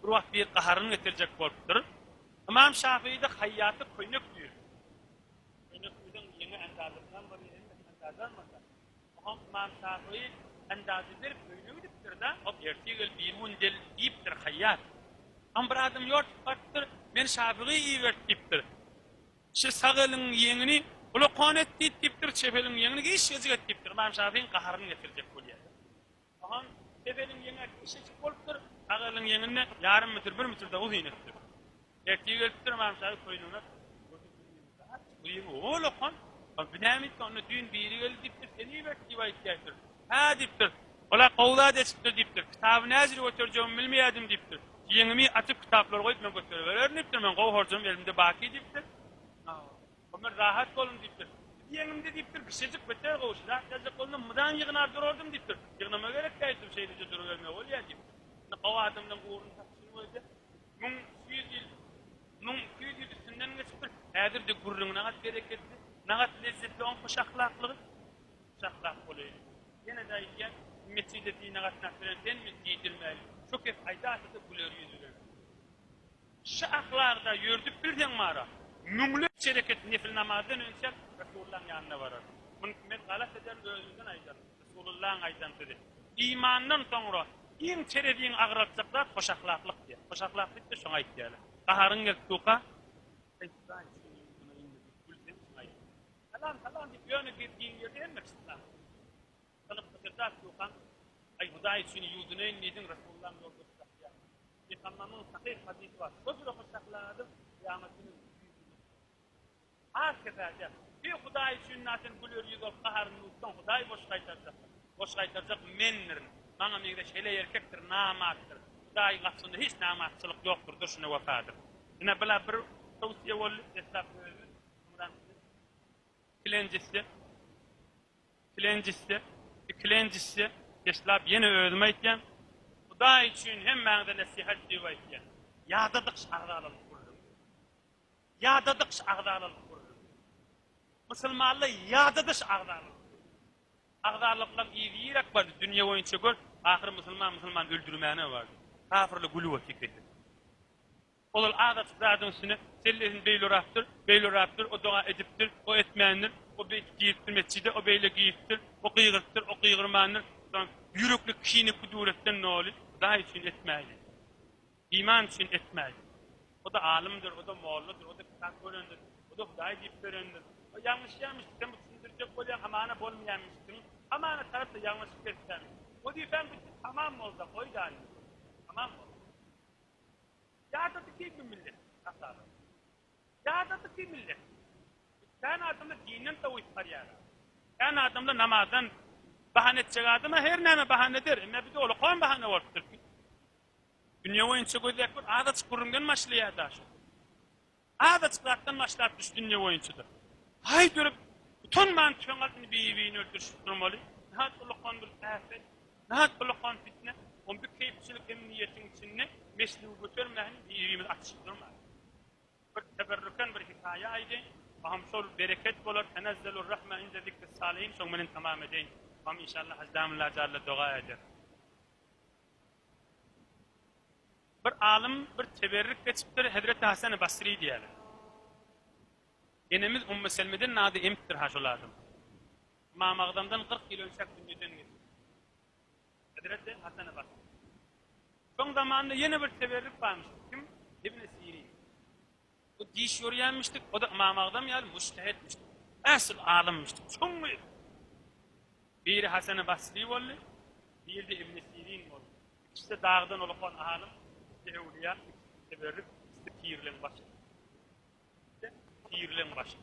Bir wagt biri gaharyny getirjek bolupdyr. Ymam Şafygy-da haýýata köýnek düýrüpdir. Köýnek diýseň ýeňi ändazasynam bolýar, hemmesi ändazam bolýar. Oňam Ymam Şafygy ändazy berip öýüne gidipdir-de, hop ertir gel birigün gel diýipdir haýýat. Soň bir adam ýortup barypdyr, Meni Şafygy iberdi diýipdir. Şu sag eliň ýeňini ulakan et diýip diýipdir, çep eliň ýeňini giçgejik et diýipdir. Ymam Şafygyň gaharyny getirjek bolýar. Oňam çep eliň ýeňi kiçijik bolupdyr, sag eliň ýeňini ýarym metr, bir metr-de uzyn etdir. Ertir gelipdir, Ymam Şafy köýnegine Bu ýeňi ulakan, bu näme diýipdir, onda düýn biri geldi diýipdir, seni iberdi diýip aýtýardyr. Hä diýipdir, ol-a gowy zat etipdir diýipdir, kitaby näjür göterjegimi bilmeýärdim diýipdir. Ýeňimi atyp kitaplary goýup men göteribererin diýipdir, men gowy horjam elimde baky diýipdir. Ömer rahat boluň diýipdir. Biz ýeňimde diýipdir, bişejik beter gowy, şu zat ýazjak bolsam mydam ýygnar durardym diýipdir. Ýygnama gerek däldir, şeýleje duruberme bolýar diýipdir. Indi gowy adamlaryň ugruny tapyşyny gözle. 1200 ýyl, 1200 ýyl üstünden geçipdir. Häzir-de gürrüňi nagat bereketli, nagat lezzetli oň hoş ahlaklygy. Hoş ahlak bolaýyn. Ýene-de aýdýan, metjide dine gatnap ýören senmi diýdirmäli. Şo kes aýdarsa-da güler ýüz bilen. Şu ahlagda ýördüp bilseň mara, müňlerçe reket nefil namazdan önçäň Resulullaň ýanyna bararsyň. Muny men galat ederin özümden aýdaryn. Resulullaň aýdan sözi. Imandan soňra iň tereziňi agraltjak zat hoşahlaklyk diýýär. Hoşahlak diýip-de şoňa aýtýarlar. Gaharyň gelip durka, Eý, Hudaý üçin ýurduna indi diýip gülseň şoňa aýtýarlar. Salam, salam diýip ýöne girdigiň ýerde hemme kişi salam. Synyp pyşyrdap durkaň, Aý, Hudaý üçin ýuwdunaýyn diýdiň, Resulullaň ýoldaşy dakýar. Pygamberimiziň sahyh hadysy bar. Şo jüre hoş ahlakly kyýamat güni ýüzüni Az kesäýjek. Bir Hudaý üçin na sen güler ýüz bolup gaharyny unutsaň, Hudaý boş gaýtarjakdyr. Boş gaýtarjak mendirin. Maňa meňzeş heleý erkekdir, namartdyr. Hudaýyň gapysynda hiç namartçylyk ýokdur, durşuna wepadyr. Ine, bula bir towsiýe boldy, deslap özümiz, soňra siz. Ikilenjisi, ikilenjisi, ikilenjisi, deslap ýene özüm aýtýan, Hudaý üçin hemmäňize nesihat diýip aýtýan, ýadadyk şu agzalalyk gürrüňi. Ýadadyk şu agzalalyk gürrüňi. Musulmanlar ýadady şu agzalalyk gürrüňi. Agzalalyklaň yzy ýiräk bardy, dünýe boýunça gör, ahyry musulman musulmany öldürmäne bardy. Kafyrlar gülüp otyr kesip. Ozal azajyk zadyň üstüne sellesini beýle urapdyr, beýle urapdyr, o doga edipdir, o etmändir, o beýdip giripdir metjide, o beýle giripdir, o gygyrypdyr, o gygyrmandyr. Soň ýürekli kine-küdüretden doly, Hudaý üçin etmäýli. Iman üçin etmäýli. O-da alymdyr, o-da molladyr, o-da kitap görendir, o-da Hudaý diýip berendir. O ýalňyşýarmyş, sen bu düşündirjek bolýaň, hamana bolmaýarmyşdyň, hamana tarap-da ýalňyşyp kesýärmiş. Wezipäň bitdi, tamam boldy, goý däl. Tamam boldy. Ýadady ki bu millet, asalan. Ýadady ki millet. Kän adamlar dinden sowup barýarlar. Kän adamlar namazdan bahana etjek adama her näme bahana eder. Emma bizde olakan bahana bolupdyr ki. Dünýe boýunça gözläp gör, azajyk gürrüňden başlaýar da şu. Azajyk zatdan başlap düş dünýe boýunça-da. Haý durup, utanman tüfeň alyp indi bir-birini öldürişip durmaly. Nahat ulakan bir äpet, nahat ulakan fitne. On bir keýpçilik hem niýetiň içinde meşligi götermäni bir-birimizi atyşyp durmaly. Bir teberrüken bir hekaýa aýdaýyn. Baham şol bereket bolar. Tenezzelur rahme inde zikris salihin. Şoň bilen tamam edeýin. Baham inşallah Hajy Damylla jalla doga eder. Bir alym bir teberrik geçipdir, Hezreti Hasany Basry diýýärler. Enemiz Ummu Selmeden nady emipdir ha şol adam. Ymam Agzamdan 40 ýyl önçäk dünýeden geçipdir. Hezreti Hasany Basry. Şoň zamanynda ýene bir teberrik barmyş. Kim? Ibn Sirin. Bu diş ýorýanmyşdyk, o-da Ymam Agzam ýaly mujtehetmişdik. Äsl alymmyşdyk, çuňňur. Biri Hasany Basry boldy, biri-de Ibn Sirin boldy. Ikisi-de dagdan ulakan alym, ikisi-de öwlüýä, ikisi-de teberrük, ikisi-de pirleň başy. Ikisi-de pirleň başy.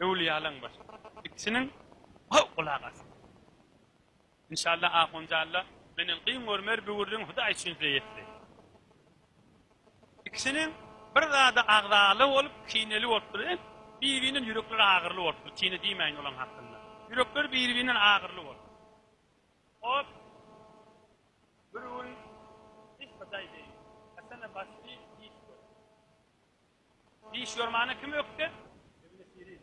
Öwlüýalaň başy. Ikisiniň gowy gulak asdy. Inşallah Ahunjalla menden kyn görmer bu gürrüň Hudaý üçin size ýetse. Ikisiniň bir zada agzaly bolup kineli bolupdyr. E, bir-birinden ýürekleri agyrly bolupdyr. Kine diýmäýin olaň hakynda. Ýürekleri bir-birinden agyrly bolupdyr. Hop. Bir gün hiç Hudaý deýin. Hasan Basri diş gördi. Diş görmäne kim ökde? Ibn Sirin.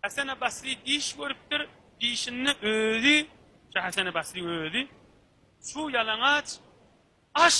Hasan Basri diş görüpdir. Dişinde özi, şu Hasan Basri özi şu ýalaňaç aş.